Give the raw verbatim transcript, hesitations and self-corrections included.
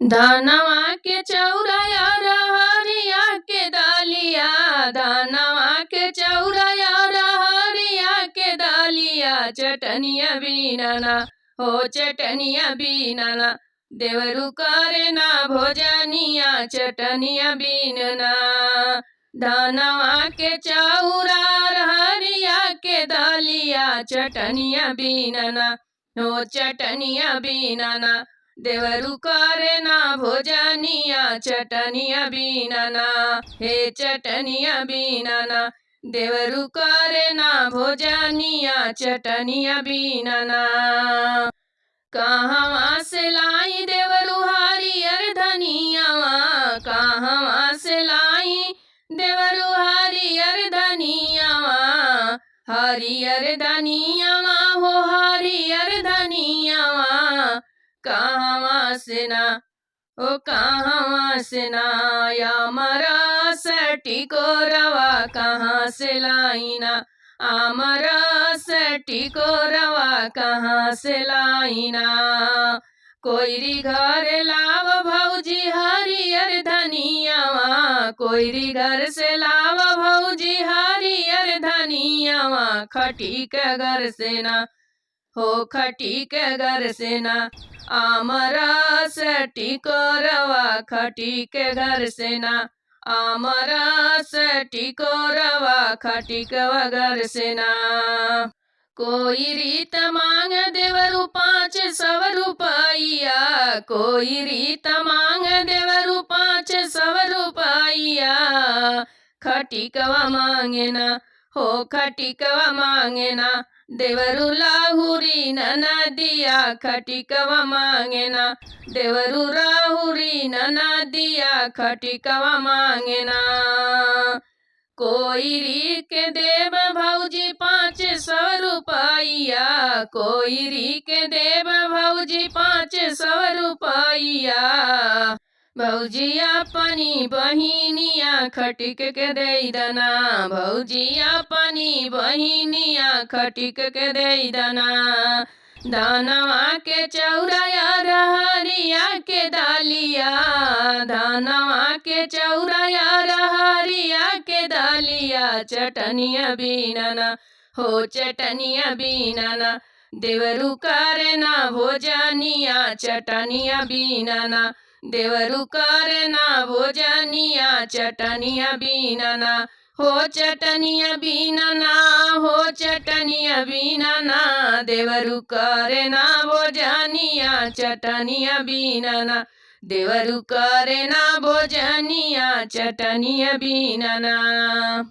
धनवा के चौरा या रहरिया के दालिया, धनवा के चौरा या रहरिया के दालिया, चटनिया बीनना, हो चटनिया बीनना, देवरू करे ना भोजनिया, चटनिया बीनना। धनवा के चौरा रहरिया के दालिया, चटनिया बीनना, हो चटनिया बीनना, देवरू करे ना भोजनिया, चटनिया बीनना, हे चटनिया बीनना, देवरू करे ना भोजनिया, चटनिया बीनना। कहवा से लाई देवरू हरियर धनियावा, कहवा से लाई देवरू हरियर धनियावा, हरियर धनियावा हो हरियर धनियावा, कहवा से ना, ओ कहवा से ना, अमरस टिकोरवा कहाँ से लाइना, अमरस टिकोरवा कहाँ से लाइना। कोइरी घर लाव भौजी हरियर धनियावा, कोइरी घर से लाव भौजी हरियर धनियावा, खटिक घर से ना, हो खटिक घर से ना, अमरस टिकोरवा खटिक घर से ना, अमरस टिकोरवा खटिकवा घर से ना। कोइरी त मांग देवरू पाँच सौ रुपया, कोइरी त मांग देवरू पाँच सौ रुपया, खटिकवा मांगेना, हो खटिकवा मांगेना, देवरू लाहुरी ननदिया, खटिकवा मांगेना, देवरू लाहुरी ननदिया, खटिकवा मांगेना। कोइरी के देब भौजी पाँच सौ रुपया, कोइरी के देब भौजी पाँच सौ रुपया। भौजी अपनी बहिनिया खटिक के दे दना, भौजी अपनी बहिनिया खटिक के दे दना। धनवा के चौरा या रहरिया के दालिया, धनवा के चौरा या रहरिया के दालिया, चटनिया बीनना, हो चटनिया बीनना, देवरू करे ना भोजनिया, चटनिया बीनना, देवरू करे ना भोजनिया, चटनिया बीनना, हो चटनिया बीनना, हो चटनिया बीनना, देवरू करे ना भोजनिया, चटनिया बीनना, देवरू करे ना भोजनिया, चटनिया बीनना।